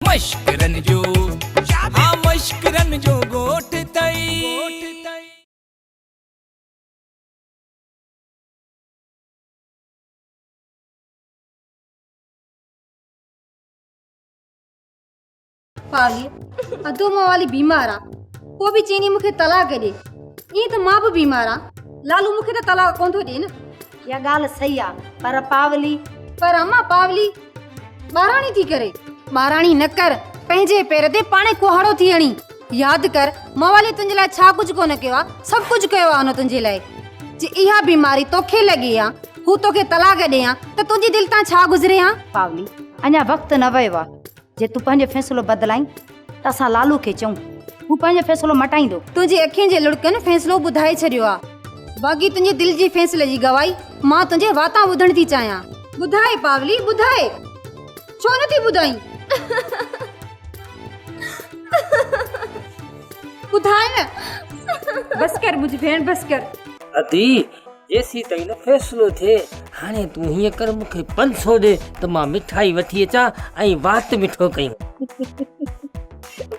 مشڪرن جو ها مشڪرن جو ڳوٺ اٿئي. پاولي، ادو موالي بيمار آ، پوء به چئيندي مون کي طلاق ڏي. ائين ته مان به بيمار آن، لالو مون کي ته طلاق ڪونه ٿو ڏئي نه. اها ڳالهه صحيح آ، پر پاولي. پر امان پاولي ٻاراڻي ٿي ڪري. ٻاراڻي نه ڪر، پنهنجي پير تي پاڻهي ڪهاڙو ٿي هڻين. ياد ڪر، موالي تنهنجي لاء ڇا ڪجهه ڪونه ڪيو آ، سڀ ڪجهه ڪيو آ هن تنهنجي لاء. جي اها بيماري توکي لڳي ها، هو توکي طلاق ڏئي ها ته تنهنجي دل تان ڇا گذري ها؟ پاولي، اڃا وقت نه ويو آ. جي تون پنهنجو فيصلو بدلائين ته اسان لالو کي چئون، هو پنهنجو فيصلو مٽائيندو. تنهنجي اکين جي لڙڪن فيصلو ٻڌائي ڇڏيو آ. باقي تنهنجي دل جي فيصلي جي گواهي مان تنهنجي واتان ٻڌڻ ٿي چاهيان. ٻڌاء پاولي، ٻڌاء. ڇو نه ٿي ٻڌائين؟ ٻڌاء نه. بس ڪر منهنجي ڀيڻ، بس ڪر. ادي، جيسيتائين نه فيصلو ٿئي، هاڻي تون هيئن ڪر مون کي 500 ڏي ته مان مٺائي وٺي اچان ۽ وات مٺو ڪيون.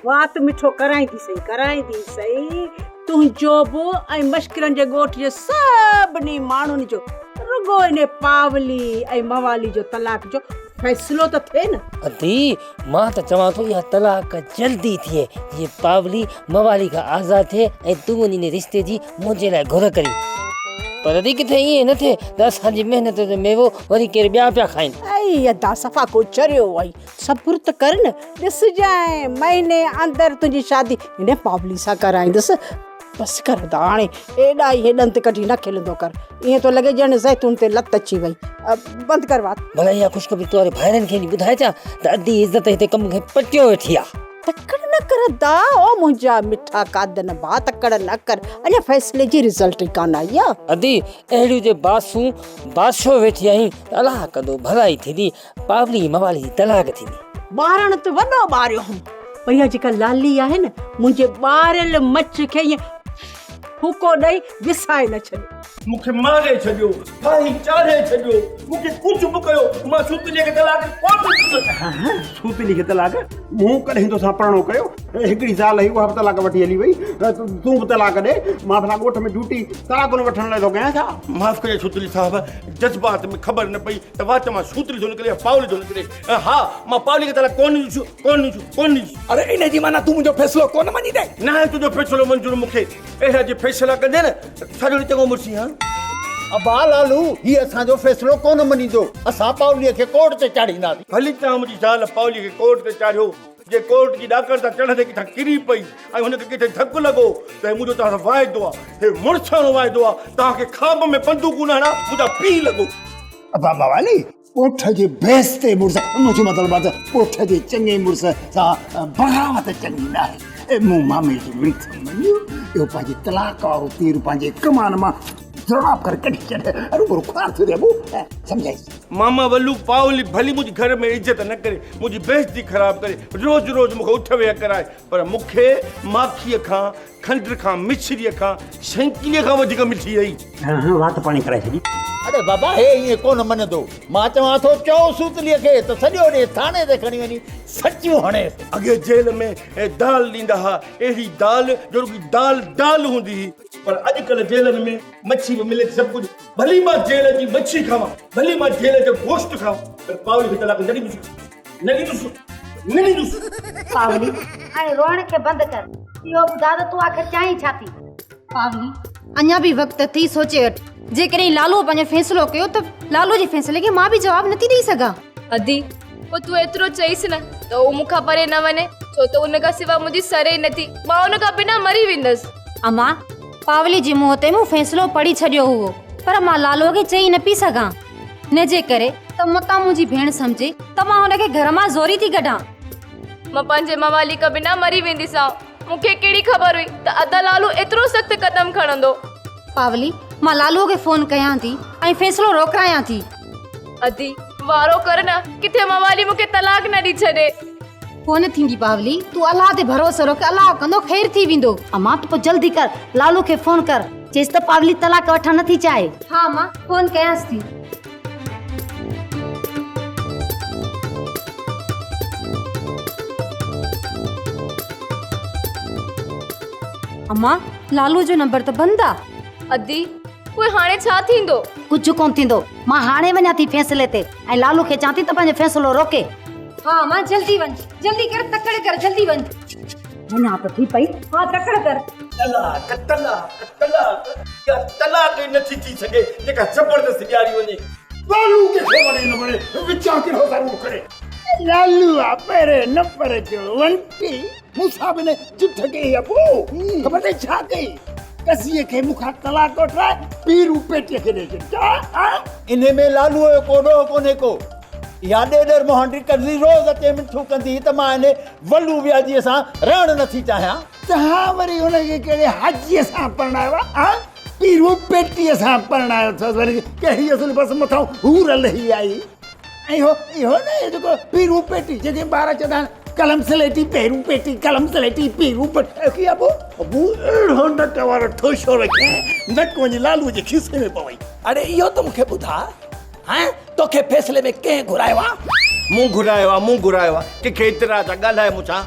وات مٺو ڪرائيندي سهي، ڪرائيندي سهي، تنهنجو به ۽ مشڪرن جي ڳوٺ جي سڀني ماڻهن جو، رڳو انهي پاولي ۽ موالي جو طلاق جو فيصلو ته ٿئي نه. ادي، مان ته چوان ٿو اها طلاق جلدي ٿئي، جيئن پاولي موالي کان آزاد ٿئي ۽ تون وڃي انهي رشتي جي منهنجي لاء گهر ڪرين. پر ادي ڪٿي ائين نه ٿئي ته اسان جي محنت جو ميوو وري ڪير ٻيا پيا کائين. اي ادا صفا ڪو چريو آهين، صبر ته ڪر نه، ڏسجانء مهيني اندر تنهنجي شادي هن پاولي سان ڪرائيندس. بس ڪر ادا هاڻي ايڏا ئي هي ڏند ڪڍي نه کلندو ڪر، ائين ٿو لڳي ڄڻ زيتون تي لت اچي وئي. بند ڪر وات. ڀلا اها خوشخبري تو واري ڀائرن کي وڃي ٻڌائي اچان ته ادي عزت هتي ڪم کي پٽيو ويٺي آ. تڪڙ نه ڪر ادا، او منهنجا مٺا قادن ڀاء تڪڙ نه ڪر، اڃا فيصلي جي رزلٽ ئي ڪانه آئي آ. ادي اهڙيون جي باسون باسيو ويٺي آهين ته الله ڪندو ڀلائي ٿيندي، پاولي موالي جي طلاق ٿيندي. ٻارڻ ته وڏو ٻاريو هوم، پر اها جيڪا لالي آهي نه، منهنجي ٻاريل مچ کي ائين ڦوڪو ڏئي وسائي نه ڇڏيو. مون کي ماري ڇڏيو، ڦاهي چاڙهي ڇڏيو، مون کي ڪجهه به ڪيو، مان سوتليء کي طلاق ڪونه ڏيندس. سوتلي کي طلاق؟ مون ڪڏهن توسان پرڻو ڪيو؟ هڪڙي زال هئي، اها به طلاق وٺي هلي وئي، تون به طلاق ڏي، مان ڀلا ڳوٺ ۾ ڊيوٽي طلاقن وٺڻ لاء ٿو ڪيان ڇا؟ معاف ڪجي سوتلي صاحب، جذبات ۾ خبر نه پئي ته وات مان سوتلي ٿو نڪري يا پاولي ٿو نڪري. ها، مان پاولي کي طلاق ڪونه ڏيندس، ڪونه ڏيندس، ڪونه ڏيندس. اڙي ان جي معنيٰ تون منهنجو فيصلو ڪونه مڃيندين؟ ناهي تنهنجو فيصلو منظور مون کي. اهڙا جي فيصلا ڪندين نه ته سڄو ڏينهن چڱو مڙسي هان. ابا لالو، هي اسان جو فيصلو ڪونه مڃيندو. اسان پاوليء کي ڪورٽ تي چاڙهينداسين. ڀلي توهان منهنجي زال پاوليء کي ڪورٽ تي چاڙهيو. جي ڪورٽ جي ڏاڪڻ تان چڙهندي ڪٿان ڪري پئي ۽ هن کي ڪٿي ڌڪ لڳو ته هي منهنجو توهان سان واعدو آ، هي مڙساڻو واعدو آ، توهان کي خواب ۾ بندوقون نه هڻان، منهنجا پيء لڳو. ابا موالي، ڳوٺ جي بيستي مڙس، منهنجو مطلب آ ته ڳوٺ جي چڱي مڙس سان بغاوت چڱي ناهي. مون مامي جي منٿ مڃي، اهو پنهنجي طلاق وارو تير پنهنجي ڪمان مان ضراب ڪري ڪڍي ڇڏ. هروڀرو خوار ٿيو ٿي ابو، سمجهائيس. ماما ولو پاولي ڀلي منهنجي گهر ۾ عزت نه ڪري، منهنجي بيعزتي خراب ڪري، روز روز مون کي اٺ ويهه ڪرائي، پر مون کي ماکيء کان، کنڊ کان، مصريء کان، شنڪليء کان وڌيڪ مٺي اهي. ها وات پاڻي ڪرائي ڇڏي. اڙي بابا هي ائين ڪونه مڃندو. مان چوان ٿو چئو سوتليء کي ته سڄو ڏينهن ٿاڻي تي کڻي وڃي سچيون هڻيس. اڳي جيل ۾ دال ڏيندا ها، اهڙي دال جو رڳي دال دال هوندي هئي. پر اڄڪلهه جيلن ۾ مڇي به ملي ٿي سڀ ڪجهه. ڀلي مان جيل جي مڇي کاوان، ڀلي مان جيل جو گوشت کاوان، پر پاولي کي طلاق نه ڏيندس، نه ڏيندس، نه ڏيندس. پاولي، هاڻي روئڻ کي بند ڪر. اهو ٻڌاء ته تون آخر چاهين ڇا ٿي؟ پاولي، اڃا به وقت اٿئي، سوچي وٺ. جيڪڏهن لالوء پنهنجو فيصلو ڪيو ته لالوء جي فيصلي کي مان به جواب نٿي ڏئي سگهان. ادي، پوء تون ايترو چئيس نه ته هو مون کان پري نه وڃي، ڇو ته ان کان سوا منهنجي سري ئي نٿي. مان ان کان بنا مري ويندس. امان، پاولي جي منهن تي مون فيصلو پڙهي ڇڏيو هئو، پر مان لالوء کي چئي نه پئي سگهان. ان جي ڪري ته متان منهنجي ڀيڻ سمجهي ته مان هن کي گهر مان زوري ٿي ڪڍان. مان پنهنجي موالي کان بنا مري وينديسانء. مون کي ڪهڙي خبر هئي ته ادا لالو ايترو سخت قدم کڻندو. پاولي، مان لالوء کي فون ڪيان ٿي ۽ فيصلو روڪرايان ٿي. ادي، وارو ڪر نه، ڪٿي موالي مون کي طلاق نه ڏئي ڇڏي. ڪونه ٿيندي پاولي، تون الله تي ڀروسو رک، الله ڪندو خير ٿي ويندو. امان تون پوء جلدي ڪر، لالو کي فون ڪر، چيس ته پاولي طلاق وٺڻ نٿي چاهي. ها امان، فون ڪيانس ٿي. امان، لالو جو نمبر ته بند آ. ادي، پوء هاڻي ڇا ٿيندو؟ ڪجهه ڪونه ٿيندو. مان هاڻي وڃان ٿي فيصلي تي ۽ لالو کي چوان ٿي ته پنهنجو فيصلو روڪي. ها امان، جلدي وڃ. جلدي ڪر، تڪڙ ڪر، جلدي وڃ. وڃان ته ٿي پئي. ها تڪڙ ڪر. طلاق، طلاق، طلاق. اها طلاق ئي نٿي ٿي سگهي جيڪا زبردست ڏياري وڃي. لالو ڪنهن کي وڻي نه وڻي، وچان ڪهڙو ضرور ڪري. لالو آ پهرين نمبر جو ونٽي. مون سان به نه جٺ ڪئي ابو، خبر اٿئي ڇا ڪئي؟ قضيي کي مون کان طلاق وٺرائي پيرو پيٽيء کي ڏئي ڇڏ. ڇا؟ ها؟ انهي ۾ لالوء جو ڪو ڏوهه ڪونهي ڪو. اها ڏيڏر مهانڊي قرضي روز اچي منٿون ڪندي هئي ته مان انهي ولو وياجيء سان رهڻ نٿي چاهيان. تهان وري هن کي ڪهڙي حاجيء سان پرڻايو آ؟ ها؟ پيرو پيٽيء سان پرڻايو اٿس. وري ڪهڙي اصل بس مٿان حور لهي آئي. ۽ اهو اهو نه اهو جيڪو پيرو پيٽي جنهن کي ٻار چوندا آهن قلم سليٽي پيرو پيٽي قلم سليٽي پيرو پيٽي ڪي ابو ابو اهڙو نڪ وارو ٺوشو رکيائين نڪ وڃي لالوء جي کيسي ۾ پوي. اڙي اهو ته مون کي ٻڌاء هان توکي فيصلي ۾ ڪنهن گهرايو آ؟ مون گهرايو آ مون گهرايو آ ڪنهن کي اعتراض آ ڳالهاء مون سان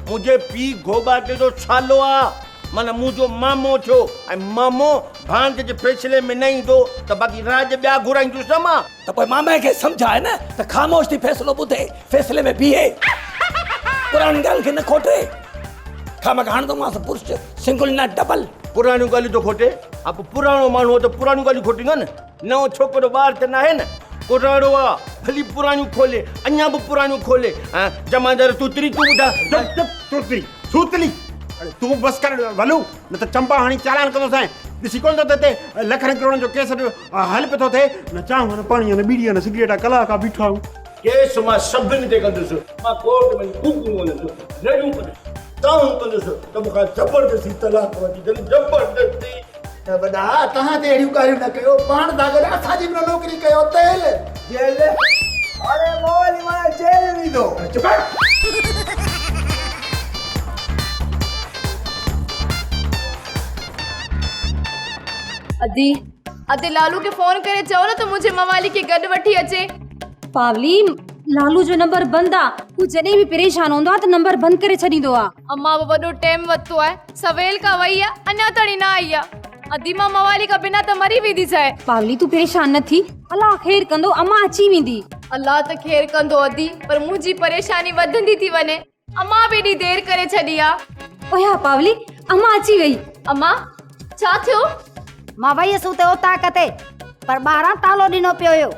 منهنجي پيء گهوٻاٽي جو ڇالو آ. معنيٰ منهنجو مامو ٿيو ۽ مامو ڀاڻج جي فيصلي ۾ نه ايندو ته باقي راڄ ٻيا گهرائيندس نه مان. ته پوء مامي کي سمجهاء نه ته خاموش ٿي فيصلو ٻڌي، فيصلي ۾ بيهي، پراڻين ڳالهين کي نه کوٽي. خامخا هڻندومانس برش، سنگل نه ڊبل. پراڻيون ڳالهيون ٿو کوٽي؟ ها پوء پراڻو ماڻهو آ ته پراڻيون ڳالهيون کوٽيندو نه. نئون ڇوڪرو ٻار ته ناهي نه. ڪراڙو آ، ڀلي پراڻيون کولي، اڃا به پراڻيون کولي. ها جمعدار توتري تون ٻڌاء. چپ چپ توتري، سوتلي. اڙي تون بس ڪر ولو، نه ته چنبا هڻي چالان ڪندوسانء. ڏسي ڪونه ٿو ته هتي لکن ڪروڙن جو ڪيس پيو هل پيو ٿو ٿئي. نه چانهه نه پاڻي نه ٻيڙي نه سگريٽ آ، ڪلاڪ آ بيٺو آهيون. ڪيس مان سڀني تي ڪندس. مان ڪورٽ ۾ وڃي ڪوڪون ڪندس، رڙيون ڪندس، دانهون ڪندس ته مون کان زبردستي طلاق ورتي اٿن، زبردستي. ته وڏا توهان ته اهڙيون ڳالهيون نه ڪيو، پاڻ ٿا گڏ اسان جي به نه نوڪري ڪيو تيل جيل. هاڻي موالي معنيٰ جيل ويندو. چپ ڪر. ادي ادي لالو کي فون ڪري چئو نه ته منهنجي موالي کي گڏ وٺي اچي. پاولي لالو جو نمبر بند آ، هو جڏهن به پريشان هوندو آ ته نمبر بند ڪري ڇڏيندو آ. امان به وڏو ٽيم ورتو آهي. سويل کان وئي آ اڃا تائين نه آئي آ. ادي مان موالي کان بنا ته مري وينديسانء. پاولي تون پريشان نه ٿي الله خير ڪندو امان اچي ويندي. الله ته خير ڪندو ادي پر منهنجي پريشاني وڌندي ٿي وڃي امان به ايڏي دير ڪري ڇڏي آ. اوهيا پاولي امان اچي وئي. امان ڇا ٿيو؟ مان وئي هيس اتي اوطاق تي پر ٻاهران تالو ڏنو پيو هيو.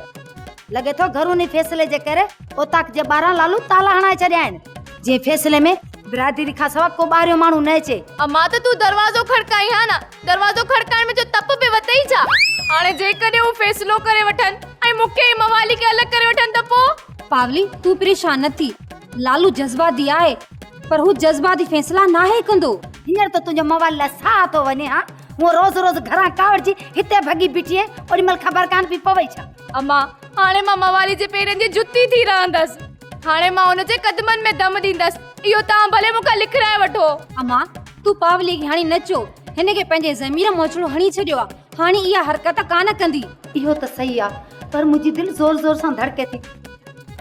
لڳي ٿو گهروني فيصلي جي ڪري اوطاق جي ٻاهران لالو تالا هڻائي ڇڏيا آهن. جنهن فيصلي ۾ برادري کان سوا ڪو ٻاهريون ماڻهو نه اچي. امان ته تون دروازو کڙڪائين ها نه، دروازو کڙڪائڻ ۾ جو تپ به وتئي ڇا؟ هاڻي جيڪڏهن هو فيصلو ڪري وٺن ۽ مون کي ۽ موالي کي الڳ ڪري وٺن ته پوء؟ پاولي تون پريشان نه ٿي، لالو جذباتي آهي پر هو جذباتي فيصلا ناهي ڪندو. هينئر ته تنهنجو موالي لاء ساهه ٿو وڃي ها، هونء روز روز گهران ڪاوڙجي هتي ڀڳي بيٺي آهين، اوڏي مهل خبر ڪانه پئي پوي ڇا؟ امان هاڻي مان موالي جي پيرن جي جتي ٿي رهندس. هاڻي مان هن جي قدمن ۾ دم ڏيندس. اهو توهان ڀلي مون کان لکرائي وٺو. امان، تون پاولي کي هاڻي نه چئو. هن کي پنهنجي ضمير موچڙو هڻي ڇڏيو آ. هاڻي اها حرڪت ڪانه ڪندي. اهو ته صحيح آ، پر منهنجي دل زور زور سان ڌڙڪي ٿي.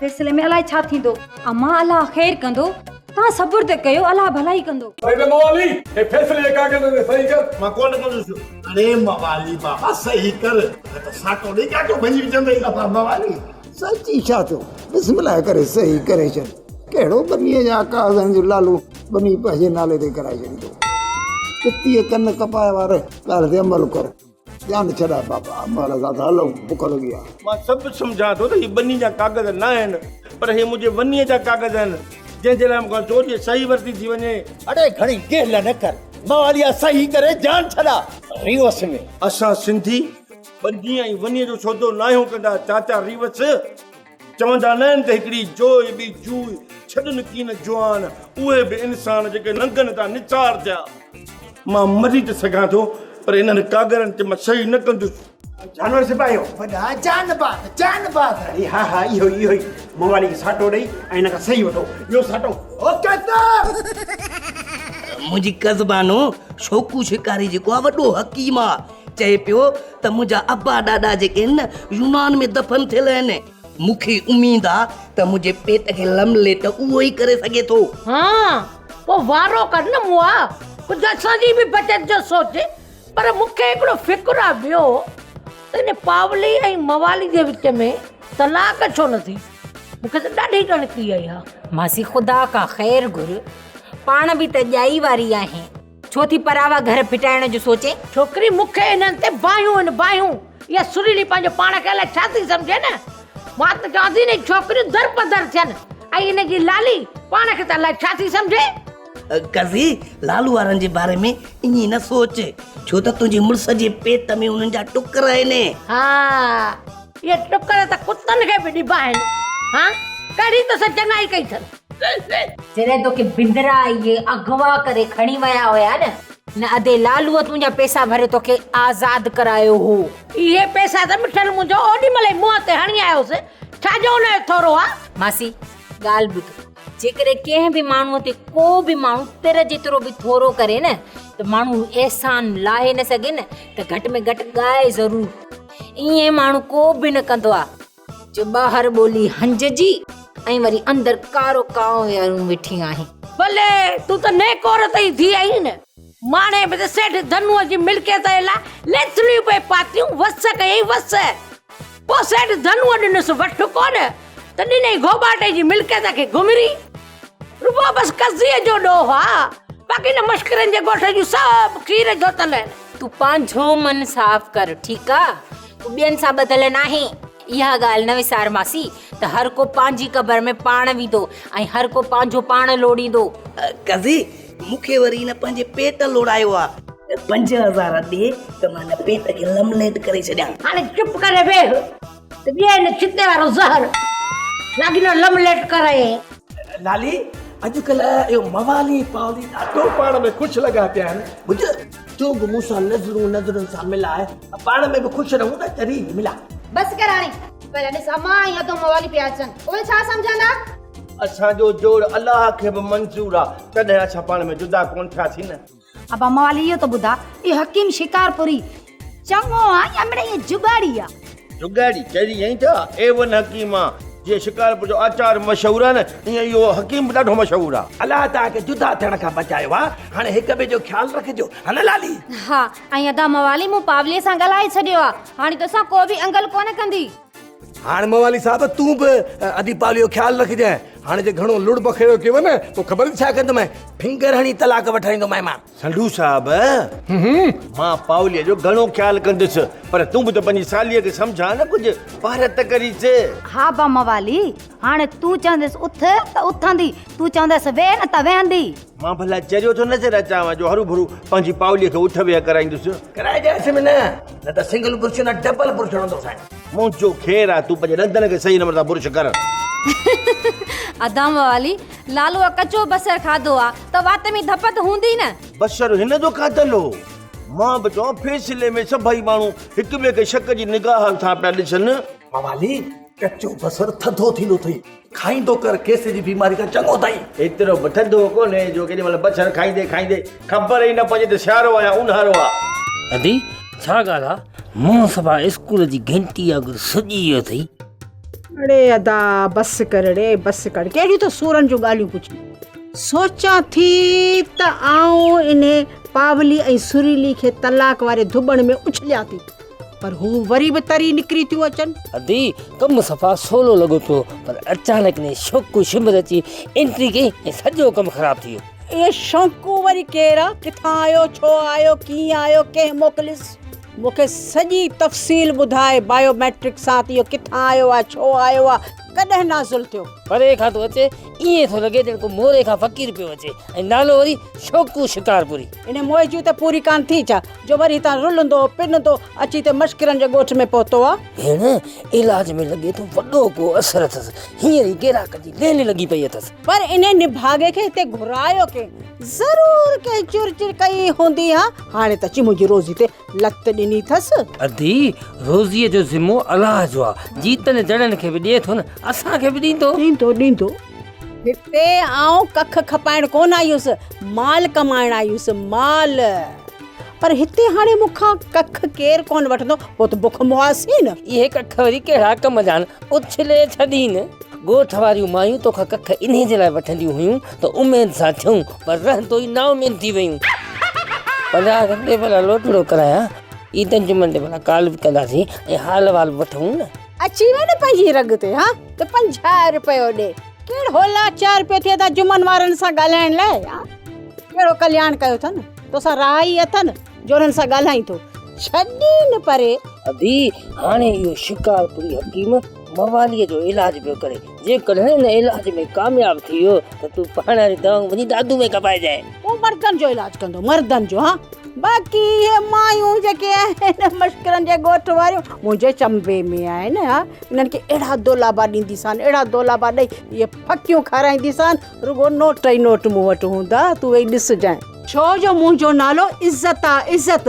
فيصلي ۾ الائي ڇا ٿيندو. امان، الله خير ڪندو. توهان صبر ته ڪيو، الله ڀلائي ڪندو. صحيح ته موالي، هي فيصلي جي ڪاغذ تي صحيح ڪر. مان ڪونه ڪندس. اڙي موالي بابا صحيح ڪر، نه ته ساٽو ڏئي ڳاٽو ڀڃي وجهندئي. ابا موالي، سچي ڇا ٿيو؟ بسم الله ڪري صحيح ڪري ڇڏ. ڪهڙو ٻنيء جا ڪاغذن جو لالو ٻني پنهنجي نالي تي ڪرائي ڇڏيندو. ڪتيء ڪن ڪپائي واري ڳالهه تي عمل ڪر. جان ڇڏاء بابا، عمل اسان ته هلون، بک لڳي آ. مان سڀ سمجهان ٿو ته هي ٻني جا ڪاغذ نه آهن، پر هي منهنجي ونيء جا ڪاغذ آهن، جنهن جي لاء مون کان چوريء صحيح ورتي ٿي وڃي. اڙي گهڻي گيهه نه ڪر، مواليا صحيح ڪري جان ڇڏاء. ريوس ۾. اسان سنڌي ٻني ۽ ونيء جو سودو ناهيون ڪندا چاچا ريوس چوندا نه آهن ته هڪڙي جوء ٻي جوء ڇڏن ڪين جوان اهي به انسان جيڪي ننگن تان نثار ٿيا. مان مري ته سگهان ٿو پر انهن ڪاڳرن تي مان صحيح نه ڪندس. جانور سپاهيو. وڏا جان باز جان باز. اڙي ها ها اهو ئي اهو ئي موالي کي ساٽو ڏئي ۽ هن کان صحيح وٺو ٻيو ساٽو. او ڪذاب. منهنجي ڪزبانو شوڪو شڪاري جيڪو آ وڏو حڪيم آ. چئي پيو ته منهنجا ابا ڏاڏا جيڪي آهن نه يونان ۾ دفن ٿيل آهن. مون کي اميد آ ته منهنجي پيٽ کي لمليٽ اهو ئي ڪري سگهي ٿو. ها پوء وارو ڪر نه مئا. ڪجهه اسان جي به بچت جو سوچ. پر مون کي هڪڙو فڪر آ ٻيو ته ان پاولي ۽ موالي جي وچ ۾ طلاق ڇو نه ٿي؟ مون کي ته ڏاڍي ڳڻتي آئي آ. ماسي خدا کان خير گهر، پاڻ به ته ڄائي واري آهين، ڇو ٿي پراوا گهر ڦٽائڻ جو سوچين؟ ڇوڪري مون کي انهن تي باهيون آهن باهيون. اها سريلي پنهنجو پاڻ کي الائي ڇا ٿي سمجهي نه. مان ته چوان ٿي انهي ڇوڪريون درپدر ٿين ۽ ان جي لالي پاڻ کي ته الائي ڇا ٿي سمجهي. قضي، لالو وارن جي باري ۾ ائين نه سوچ، ڇو ته تنهنجي مڙس جي پيٽ ۾ انهن جا ٽڪر آهن. ها، اهي ٽڪر ته ڪتن کي به ڏبا آهن. ها، ڪهڙي توسان چڱائي ڪئي اٿن. جڏهن توکي بندرا اهي اغوا ڪري کڻي ويا هيا نه، نه ادي لالوء تنهنجا پئسا ڀري توکي آزاد ڪرايو هو. اهي پئسا ته مٺل منهنجو اوڏي مهل ئي منهن تي هڻي آيوس، ڇا جو ان جو ٿورو آ. ماسي، ڳالهه ٻڌ، جيڪڏهن ڪنهن به ماڻهوء تي ڪو به ماڻهو تر جيترو به ٿورو ڪري نه ته ماڻهو احسان لاهي نه سگهي نه ته گهٽ ۾ گهٽ ڳائي ضرور. ائين ماڻهو ڪو به نه ڪندو آ جو ٻاهر ٻولي هنج جي ۽ وري اندر ڪارو ڪانء ويارون ويٺي آهين. بلي تون ته نيڪ عورت جي ڌيء آهين نه. ماڻهي به ته سيٺ ڌنوء جي ملڪيت جي لاء ليٿڙيون پئي پاتيون، وس ڪيائين وس. پوء سيٺ ڌنوء ڏنس وٺ ڪونه ته ڏنئي گهوٻاٽي جي ملڪيت کي گهمري. رڳو بس قضيي جو ڏوهه آ، باقي نه مشڪرين جي ڳوٺ جون سڀ کير جهوتل آهن. تون پنهنجو من صاف ڪر، ٺيڪ آ؟ تون ٻين سان ٻڌل ناهين. اها ڳالهه نه وسار ماسي ته هر ڪو پنهنجي قبر ۾ پاڻ ويندو ۽ هر ڪو پنهنجو پاڻ لوڙيندو. قضي، مون کي وري هن پنهنجي پيٽ لوڙايو آ. 5000 ڏي ته مان هن پيٽ کي لمليٽ ڪري ڇڏيان. هاڻي چپ ڪري ويهه ته ڏي هن ڇتي وارو زهر. لاڳينو لمليٽ ڪرائين. لالي، اڄڪلهه اهو موالي پاولي ڏاڍو پاڻ ۾ خوش لڳا پيا آهن. ٻڌ، تون به مون سان نظرون نظرن سان ملاء، پاڻ ۾ به خوش رهون نه چري ملا. بس ڪر هاڻي. پهريان ڏس امان ۽ ادو موالي پيا اچن. اهي ڇا سمجهندا؟ اسان جو جوڙ الله کي به منظور آ، تڏهن اسان پاڻ ۾ جدا ڪونه ٿياسين نه. ابا موالي اهو ته ٻڌاء اهو حڪيم شڪارپوري چڱو آ يا مڙئي ائين جڳاڙي آ؟ جڳاڙي چري ائين ڇا؟ اي ون حڪيم آ، جيئن شڪارپور جو آچار مشهور آ نه، ائين اهو حڪيم به ڏاڍو مشهور آ. الله توهان کي جدا ٿيڻ کان بچايو آ، هاڻي هڪ ٻئي جو خيال رکجو ها نه لالي؟ ها ۽ ادا موالي مون پاوليء سان ڳالهائي ڇڏيو آ، هاڻي توسان ڪو به انگل ڪونه ڪندي. هاڻ موالي صاحب تون به ادي پاولي جو خيال رکجانء. هاڻ جي گهڻو لڙ بکيڙو ڪيو نه پوء خبر اٿئي ڇا ڪندومانء؟ فنگر هڻي طلاق وٺرائيندومانء مان. سنڍو صاحب مان پاوليء جو گهڻو خيال ڪندس پر تون به ته پنهنجي ساليء کي سمجهاء نه ڪجهه پارت ڪريس. ها با موالي هاڻي تون چونديس اٿ ته اٿندي، تون چونديس ويهه نه ته ويهندي. مان ڀلا چريو ٿو نظر اچانء جو هروڀرو پنهنجي پاوليء کي اٿ ويهه ڪرائيندس. ڪرائجانس به نه، نه ته سنگل برش نه ڊبل برش هڻندوسانء. منهنجو خير آ تون پنهنجي ڏندن کي صحيح نموني سان برش ڪر. ادا موالي، لالوء ڪچو بصر کاڌو آ ته وات ۾ ڌپ ته هوندي نه. بصر هن جو کاڌل هو. مان به چوان فيصلي ۾ سڀئي ماڻهو هڪ ٻئي کي شڪ جي نگاهه سان پيا ڏسن. موالي، ڪچو بصر ٿڌو ٿيندو اٿئي، کائيندو ڪر ڪيس جي بيماري کان چڱو اٿئي. ايترو به ٿڌو ڪونهي جو ڪيڏي مهل بصر کائيندي کائيندي خبر ئي نه پوي ته سيارو آ يا اونهارو آ. ادي ڇا ڳالهه آ منهن صفا اسڪول جي گهنٽي وانگر سڄي ويو اٿئي. اڙي ادا بس ڪر ڙي بس ڪر ڪهڙيون ٿو سورن جون ڳالهيون پڇين. سوچان ٿي ته آئون انهي پاولي ۽ سريلي کي طلاق واري ڌٻڻ ۾ اڇليان ٿي. پر هو وري به تري نڪري ٿيون اچن. ادي ڪم صفا سولو لڳو پيو پر اچانڪ ني شوڪو شمر اچي انٽري ڪئي ۽ سڄو ڪم خراب ٿي ويو. اهو شوڪو وري ڪير آ؟ ڪٿان آيو، ڇو آيو، ڪيئن آيو، ڪنهن موڪليس؟ مون کي سڄي تفصيل ٻڌاء بايو ميٽرڪ سان ته اهو ڪٿان آيو آ، ڇو آيو آ، ڪڏهن نازل ٿيو؟ پري کان ٿو اچي ائين ٿو لڳي ڄڻ ڪو موري کان فقير پيو اچي ۽ نالو وري شوڪو شڪارپوري. انهي موئي جون ته پوري ڪانه ٿي ڇا؟ جو وري هتان رلندو پنندو اچي هتي مشڪرن جي ڳوٺ ۾ پهتو آ. ڀيڻ، علاج ۾ لڳي ٿو وڏو ڪو اثر اٿس. هينئر ئي گيراڪ جي لين لڳي پئي اٿس. پر انهي نڀاڳي کي هتي گهرايو ڪنهن؟ ضرور ڪنهن چرچ ڪئي هوندي ها. هاڻي ته اچي منهنجي روزي تي لت ڏني اٿس. ادي، روزيء جو ذمو الله جو آ. جيتن جڙن کي به ڏئي ٿو نه، اسان کي به ڏيندو. ڏيندو ڏيندو. هتي آئون ڪک کپائڻ ڪونه آئي هيس، مال ڪمائڻ آئي هيس، مال. پر هتي هاڻي مون کان ڪک ڪير ڪونه وٺندو، پوء ته بک مئاسين. اهي ڪک وري ڪهڙا ڪم جا آهن، اڇلي ڇڏين. ڳوٺ واريون مايون توکان ڪک انهي جي لاء وٺنديون هيون ته اميد سان ٿيون، پر رهندو ئي نااميد ٿي ويون. 50 ته ڏي ڀلا لوٽڙو ڪرايان. عيدن جمعن تي ڀلا ڪال به ڪنداسين ۽ حال احوال به وٺون نه. اچي وئي نه پنهنجي رڳ تي ها ته 50 رپيو ڏي. ڪهڙو لاچار پيو ٿئي ادا جمعن وارن سان ڳالهائڻ لاء ها ڪهڙو ڪلياڻ ڪيو اٿن توسان راهه ئي اٿن جو انهن سان ڳالهائين ٿو. ڇڏين پري. ادي هاڻي اهو شڪارپوري حڪيم مواليء جو علاج پيو ڪري. جيڪڏهن ان علاج ۾ ڪامياب ٿي ويو ته تون پاڻ واريون دوائون وڃي دادو ۾ کپائجانء. هو مردن جو علاج ڪندو مردن جو ها باقي اهي مايون جيڪي آهن مشڪرن جي ڳوٺ واريون منهنجي چنبي ۾ آهن ها انهن کي اهڙا دولابا ڏينديسان اهڙا دولابا ڏئي اهي ڦڪيون کارائينديسان رڳو نوٽ ئي نوٽ مون وٽ هوندا تون ويهي ڏسجانء. ڇو جو منهنجو نالو عزت آ عزت.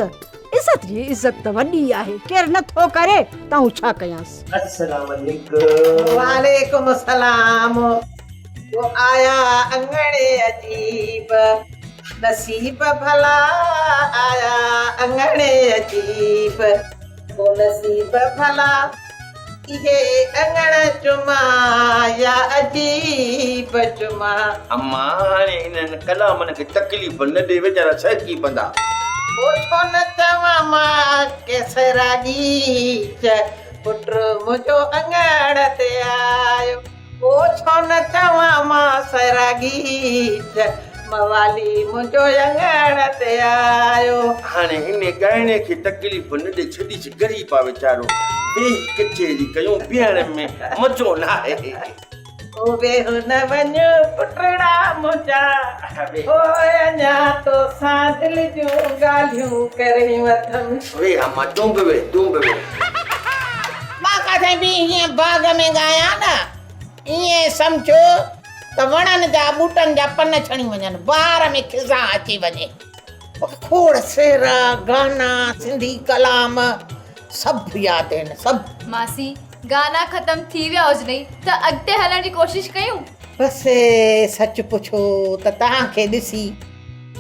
عزت جي عزت ته وڏي آهي ڪير نه ٿو ڪري ته آئون ڇا ڪيانس. السلام عليڪم. وعليڪم السلام او آيا اڱڻ عجيب نصيب ڀلا آيا اڱڻ عجيب او نصيب ڀلا اهي اڱڻ چما يا عجيب چما. اما هاڻي انهن ڪلامن کي تڪليف نه ڏي ويچارا سهڪي پوندا. پوء ڇو نه چوان مان ڪيسرا ڳيچ پٽ منهنجو اڱڻ تي آيو. پوء ڇو نه چوان مان سرا ڳيچ موالي منهنجو اڱڻ تي آيو. هاڻي انهي ڳائڻي کي تڪليف نه ڏي ڇڏيس غريب آ ويچارو ويهي ڪچهري ڪيون بيهڻ ۾ مزو ناهي. او ويهه نه وڃ پٽڙا منهنجا او اڃا توسان دل جون ڳالهيون ڪرڻيون اٿم. ويهه امان تون به ويهه تون به ويهه. مان ڪٿي به هيئن باغ ۾ ڳايان نه ائين سمجهو ته وڻن جا ٻوٽن جا پن ڇڻي وڃن، بهار ۾ خزان اچي وڃي. مون کي کوڙ سهرا، گانا، سنڌي ڪلام سڀ ياد آهن، سڀ. ماسي، گانا ختم ٿي ويا هجنئي ته اڳتي هلڻ جي ڪوشش ڪيون. بس سچ پڇو ته توهان کي ڏسي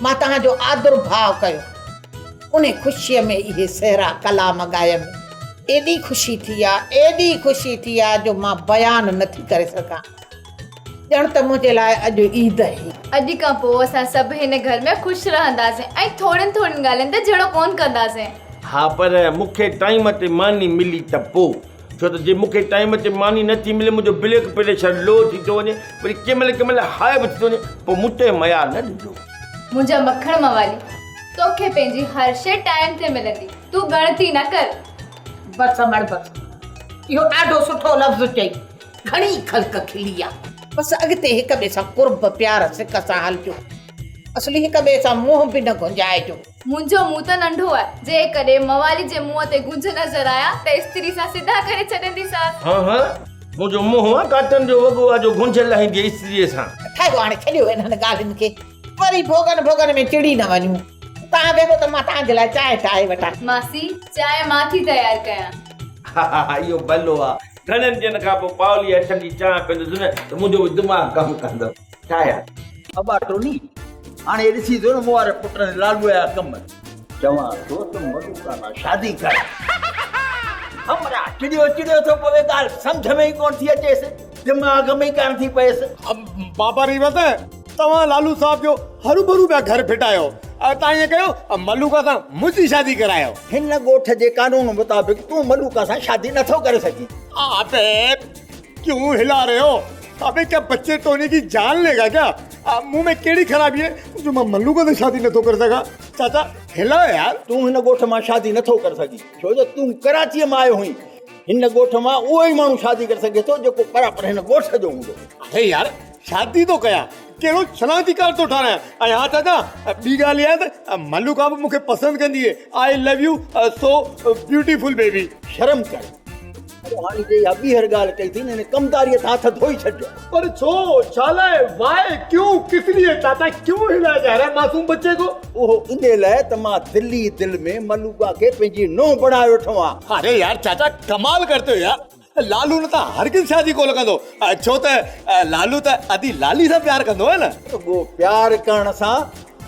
مان توهان جو آدر ڀاء ڪيو. انهي خوشيء ۾ اهي سهرا ڪلام ڳايم. ايڏي خوشي ٿي آ، ايڏي خوشي ٿي آ جو مان بيان نه ٿي ڪري سگهان. ڄڻ ته منهنجي لاء اڄ عيد هئي. اڄ کان پوء اسان سڀ هن گهر ۾ خوش رهنداسين ۽ ٿورين ٿورين ڳالهين تي جهيڙو ڪونه ڪنداسين. ها پر مون کي ٽائيم تي ماني ملي ته پوء. ڇو ته جي مون کي ٽائيم تي ماني نه ٿي ملي منهنجو بليڪ پريشر لو ٿي ٿو وڃي وري ڪنهن مهل ڪنهن مهل هاء به ٿي ٿو وڃي پوء مون تي ميار نه ڏجو. منهنجا مکڻ موالي توکي پنهنجي هر شيء ٽائيم تي ملندي تون ڳڻتي نه ڪر. بس امڙ بس اهو ڏاڍو سٺو لفظ چئي گهڻي خلق کلي آ. بس اڳتي هڪ ٻئي سان قرب پيار سڪ سان هلجو اصلي هڪ ٻئي سان منهن به نه گهنجائجو. منهنجو منهن ته ننڍو آهي، جيڪڏهن موالي جي منهن تي گهنج نظر آيا ته استري سان سڌا ڪري ڇڏينديسانس. ها ها، منهنجو منهن آ ڪاٽن جو وڳو آ جو گهنج لاهيندي استريء سان. ٺاهيو هاڻي ڇڏيو انهن ڳالهين کي، وري ڀوڳن ڀوڳن ۾ چڙي نه وڃون. توهان ويهو ته مان توهان جي لاء چانهه ٺاهي وٺان. ماسي، چانهه مان ٿي تيار ڪيان. ها ها ها، اهو ڀلو آ. گهڻن ڏينهن کان پوء پاوليء هٿن جي چانهه پيئندس نه ته منهنجو به دماغ ڪم ڪندو. ٺاهيا. ابا ٽوني، هاڻي ڏسين ٿو نه مون واري پٽ ۽ لالوء جا ڪم. چوان ٿو ته ملوڪا سان شادي ڪر. همراهه چڙيو چڙيو ٿو پوي، ڳالهه سمجهه ۾ ئي ڪونه ٿي اچيس، دماغ ۾ ئي ڪانه ٿي پئيس. بابا ريوس، توهان لالو صاحب جو هروڀرو پيا گهر ڦٽايو. توهان ائين ڪيو، ملوڪا سان منهنجي شادي ڪرايو. هن ڳوٺ جي قانون مطابق تون ملوڪا سان شادي نٿو ڪري سگهين. ابي ڪيون هلا رهي هو ابي ڪيا بچي ٽوني ڪي جان لي گا ڪيا مون ۾ ڪهڙي خرابي هي جو مان ملوڪا سان شادي نٿو ڪري سگهان چاچا هلايو يار. تون هن ڳوٺ مان شادي نٿو ڪري سگهين ڇو جو تون ڪراچيء مان آيو هئين هن ڳوٺ مان اهو ئي ماڻهو شادي ڪري سگهي ٿو جيڪو برابر هن ڳوٺ جو هوندو. اري يار شادي ٿو ڪيان ڪهڙو شناختي ڪارڊ ٿو ٺارايان ۽ ها چاچا ٻي ڳالهه اها ته ملوڪا به مون کي پسند ڪندي هي آء لو يو سو بيوٽيفل بيبي. شرم ڪر. هاڻي جي اها ٻيهر ڳالهه ڪئي ٿي نه هن ڪمداريء تان هٿ ڌوئي ڇڏجو. پر ڇو؟ ڇا لاء؟ واء؟ ڪيون؟ ڪس ليي؟ چاچا ڪيون هلايا جا رها هي معصوم بچي ڪو؟ اهو انهي لاء ته مان دل ئي دل ۾ ملوڪا کي پنهنجي نونهن بڻائي ويٺو آهيان. اري يار چاچا ڪمال ڪرتي هو يار لالو نه ته هرگز شادي ڪونه ڪندو ڇو ته لالو ته ادي لالي سان پيار ڪندو آهي نه. رڳو پيار ڪرڻ سان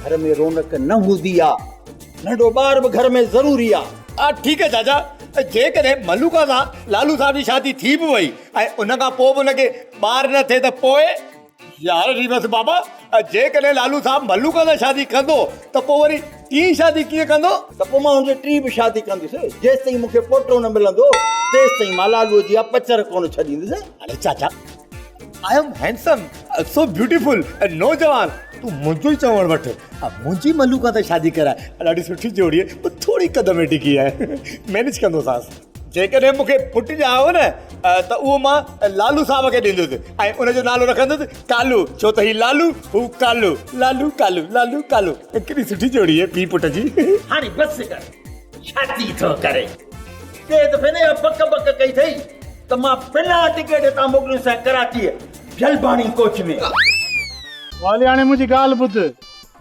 گهر ۾ رونق نه هوندي آ. ننڍو ٻار به گهر ۾ ضروري آ. ها ٺيڪ آهي چاچا جيڪڏهن ملوڪا سان لالو صاحب جي شادي ٿي به وئي ۽ ان کان پوء به ان کي ٻار نه ٿئي ته پوء؟ يار ريوس بابا جيڪڏهن لالو صاحب ملوڪا سان شادي ڪندو ته پوء وري ٽين شادي ڪيئن ڪندو؟ ته پوء مان هن جي ٽين به شادي ڪندس. جيستائين مون کي پوٽو نه ملندو، تيستائين مان لالوء جي اها پچر ڪونه ڇڏيندس. اڙي چاچا، I am handsome, so beautiful, نوجوان، تون منهنجو ئي چوڻ وٺ. منهنجي ملوڪا سان شادي ڪراء. ڏاڍي سٺي جوڙي آهي، پر ٿوري قد ۾ ڊگهي آهي. مئنيج ڪندوسانس. جيڪڏهن مون کي پٽ ڄائو نه ته اهو مان لالو صاحب کي ڏيندس ۽ ان جو نالو رکندس ڪالو، ڇو ته هي لالو هو ڪالو، لالو ڪالو، لالو ڪالو. ڪيڏي سٺي جوڙي آهي پيء پٽ جي. هاڻي بس ڪر، شادي ٿو ڪري. ٻئي دفعي نه اها بڪ بڪ ڪئي اٿئي ته مان بنا ٽڪيٽ هتان موڪليندوسانء ڪراچيء جلباڻي ڪوچ ۾. والي هاڻي منهنجي ڳالهه ٻڌ،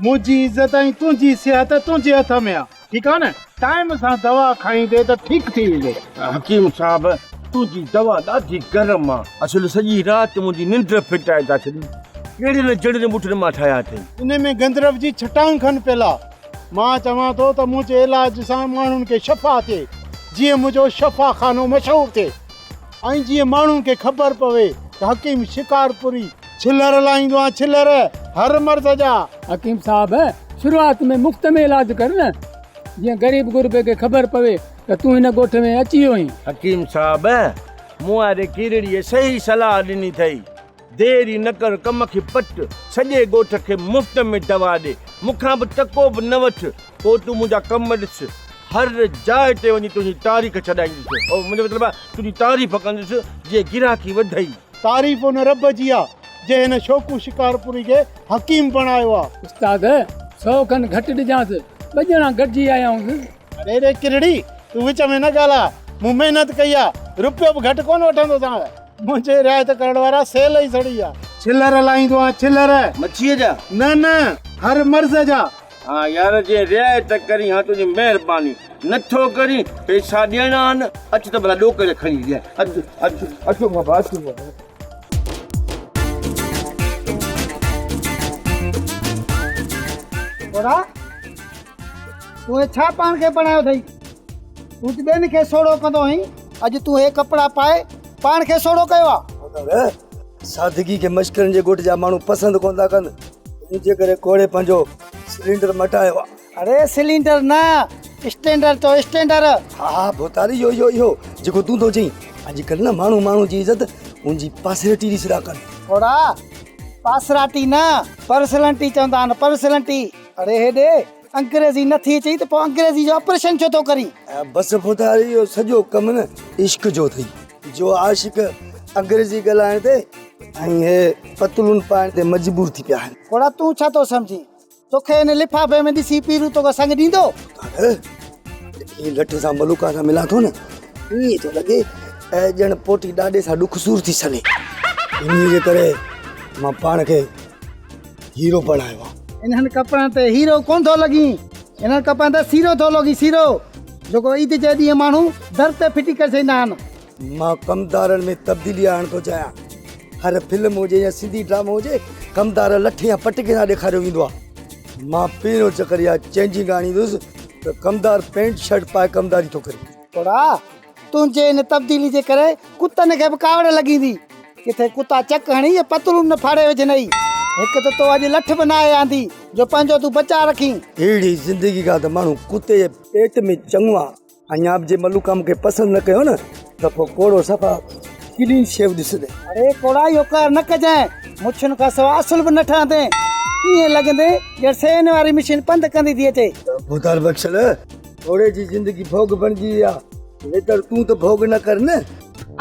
منهنجي عزت ۽ تنهنجي صحت تنهنجي هٿ ۾ آ. ٺيڪ آ نه ٽائيم سان دوا کائيندي ته ٺيڪ ٿي ويندي. حڪيم صاحب تنهنجي دوا ڏاڍي گرم آ. اصل سڄي رات منهنجي ننڊ ڦٽائي ٿا ڇڏين. ڪهڙين جڙين ٻوٽين مان ٺاهيا اٿئي. ان ۾ گندرف جي ڇٽائون کن پيل آ. مان چوان ٿو ته منهنجي علاج سان ماڻهن کي شفا ٿئي جيئن منهنجو شفا خانو مشهور ٿئي ۽ جيئن ماڻهن کي خبر پوي ته حڪيم شڪارپوري ڇلر لاهيندو آ ڇلر هر مرض جا. حڪيم صاحب شروعات ۾ مفت ۾ علاج ڪر نه جيئن غريب غربي کي خبر پوي ته تون هن ڳوٺ ۾ اچي ويو آهين. حڪيم صاحب مون واري ڪيرڙيء صحيح صلاح ڏني اٿئي. دير ئي نه ڪر ڪم کي پٽ، سڄي ڳوٺ کي مفت ۾ دوا ڏي، مون کان به ٽڪو به نه وٺ، پوء تون منهنجا ڪم ڏس، هر جاء تي وڃي تنهنجي تاريخ ڇڏائيندس، منهنجو مطلب آهي تنهنجي تعريف ڪندس، جيئن گراهڪي وڌئي. تعريف ان رب جي آ، جنهن هن شوڪو شڪارپوري کي حڪيم بڻايو آ. استاد، سئو کن گهٽ ڏجانس، ٻه ڄڻا گڏجي آيا آهيونس. اڙي ري ڪرڙي، تون وچ ۾ نه ڳالهاء، مون محنت ڪئي آ، رپيو به گهٽ ڪونه وٺندوسانء. منهنجي رعايت ڪرڻ وارا سيل ئي سڙي ويا. ڇلر لاهيندو آهيان ڇلر. مڇيء جا؟ نه نه هر مرض جا. ها يار جي رعايت ڪرين ها تنهنجي مهرباني، نه ٿو ڪرين پئسا ڏيڻا آهن، اچ ته ڀلا ڏوڪڙ کڻي ڏيان. اچ اچ اچو بابا اچو بابا. گهوڙا تون هي ڇا پاڻ کي بڻايو اٿئي؟ تون ته ٻين کي سوڙهو ڪندو هئين، اڄ تون هي ڪپڙا پائي پاڻ کي سوڙهو ڪيو آ. پر سادگي کي مشڪرن جي ڳوٺ جا ماڻهو پسند ڪونه ٿا ڪن، ان جي ڪري ڪوڙي پنهنجو سلينڊر مٽايو آ. اڙي سلينڊر نه، اسٽينڊر چئو اسٽينڊر. ها ها ڀوتاري اهو اهو اهو جيڪو تون ٿو چئين. اڄڪلهه نه ماڻهو ماڻهو جي عزت ان جي پاسرٽي ڏسي ٿا ڪن. ڪوڙا، پاسراٽي نه، پرسلنٽي چوندا آهن پرسلنٽي. اڙي هيڏي انگريزي نه ٿي اچئي ته پوء انگريزي جو آپريشن ڇو ٿو ڪرين؟ بس ڀوتاري اهو سڄو ڪم نه عشق جو اٿئي. جو عاشق انگريزي ڳالهائڻ تي ۽ هي پتلون پائڻ تي مجبور ٿي پيا آهن. گهوڙا تون ڇا ٿو سمجهين؟ توکي هن لفافي ۾ ڏسي پيرو توکي سڱ ڏيندو؟ هي لٺ سان ملوڪا سان ملان ٿو نه ائين ٿو لڳي ڄڻ پوٽي ڏاڏي سان ڏک سور ٿي سلي. انهيء جي ڪري مان پاڻ کي هيرو بڻايو آهي. انهن ڪپڙن تي هيرو ڪونه ٿو لڳين. انهن ڪپڙن تي سيرو ٿو لڳي سيرو، جيڪو عيد جي ڏينهن ماڻهو در تي ڦٽي ڪري ڇڏيندا آهن. مان ڪمدارن ۾ تبديلي آڻڻ ٿو چاهيان. هر فلم هجي يا سنڌي ڊرامو هجي، ڪمدار لٺ يا پٽڪي سان ڏيکاريو ويندو آهي. مان پهريون چڪر اها چينجنگ آڻيندس ته ڪمدار پينٽ شرٽ پائي ڪمداري ٿو ڪري. ٿورا، تنهنجي ان تبديلي جي ڪري ڪتن کي به ڪاوڙ لڳيندي. ڪٿي ڪتا چڪ هڻي يا پتلون نه ڦاڙي وجهنئي. هڪ ته تو اڄ لٺ به ناهي آندي جو پنهنجو تون بچاء رکين. اهڙي زندگي کان ته ماڻهو ڪتي جي پيٽ ۾ چڱو آ. اڃا به جي ملوڪا مون کي پسند نه ڪيو نه ته پوء ڪوڙو صفا ڪلين شيو ڏسندين. اڙي ڪوڙا اهو ڪار نه ڪجانء. مڇن کان سواء اصل به نه ٺهندين. ائين لڳندين ڄڻ سين واري مشين پنڌ ڪندي ٿي اچي. ڀوتار بخشل، ڪوڙي جي زندگي ڀوڳ بڻجي وئي آ. ويتر تون ته ڀوڳ نه ڪر نه.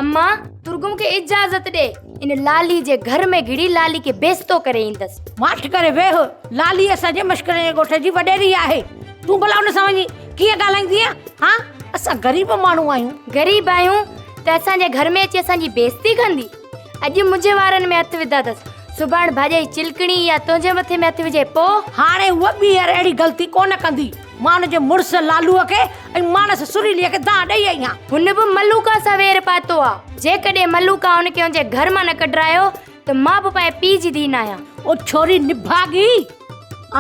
اما، تون رڳو مون کي اجازت ڏي، ان لالي جي گهر ۾ گهڙي لالي کي بيستو ڪري ايندس. ماٺ ڪري ويهه، لالي اسان جي مشڪري جي ڳوٺ جي وڏيري آهي، تون ڀلا ان سان وڃي ڪيئن ڳالهائيندينء؟ هان، اسان غريب ماڻهو آهيون. غريب آهيون ته اسان جي گهر ۾ اچي اسان جي بيستي ڪندي؟ اڄ منهنجي وارن ۾ هٿ وڌا اٿس، سڀاڻ ڀاڄائي چلڪڻي يا تنهنجي مٿي ۾ هٿ وجهي پوء؟ هاڻي هوء ٻيهر اهڙي غلطي ڪونه ڪندي. مان ان جي مڙس لالوء کي ۽ ماڻس سريليء کي دانهن ڏئي آئي آهيان. هن به ملوڪا سان وير پاتو آ. جيڪڏهن ملوڪا هن کي هن جي گهر مان نه ڪڍرايو ته مان به پنهنجي پيء جي ڌيء ناهيان. او ڇوري نڀاڳي!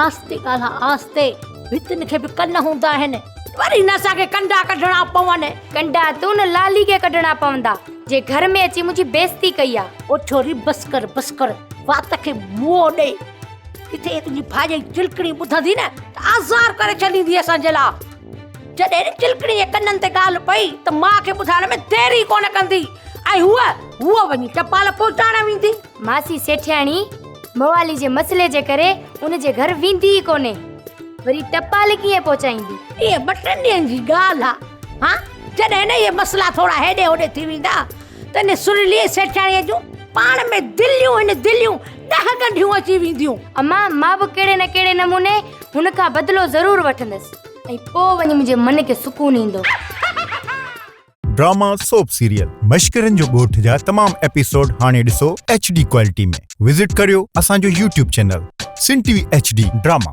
آهستي ڳالهاء آهستي، ڀتين کي به ڪن هوندا آهن. وري نه اسان کي ڪنڊا ڪڍڻا پون. ڪنڊا تون نه لالي کي ڪڍڻا پوندا، جنهن گهر ۾ اچي منهنجي بيعزتي ڪئي آ. او ڇوري بس ڪر بس ڪر، وات کي موهه ڏي. ڪٿي تنهنجي ڀاڄائي چلڪڻي ٻڌندي نه ته آزار ڪري ڇڏيندي اسان جي لاء. جڏهن نه چلڪڻي جي ڪنن تي ڳالهه پئي ته ماء کي ٻڌائڻ ۾ دير ئي ڪونه ڪندي ۽ هوء هوء وڃي ٽپال پهچائڻ ويندي. ماسي سيٺياڻي موالي جي مسئلي جي ڪري ان جي گهر ويندي ئي ڪونهي. وري ٽپال ڪيئن پهچائيندي؟ اهي ٻه ٽن ڏينهن جي ڳالهه آ. ها جڏهن نه اهي مسئلا ٿورا هيڏي هوڏي ٿي ويندا ته ان سريلي سيٺياڻيء جون پاڻ ۾ دليون هن دليون ڏهه ڳنڍيون اچي وينديون. اما، مان به ڪهڙي نه ڪهڙي نموني هن کان بدلو ضرور وٺندس ۽ پوء وڃي منهنجي من کي سڪون ايندو. ڊراما سوپ سيريل مشڪرن جو ڳوٺ جا تمام ايپيسوڊ هاڻي ڏسو ايڇ ڊي ڪوالٽي ۾ وزٽ ڪريو اسان جو YouTube channel Sindh T V H D drama.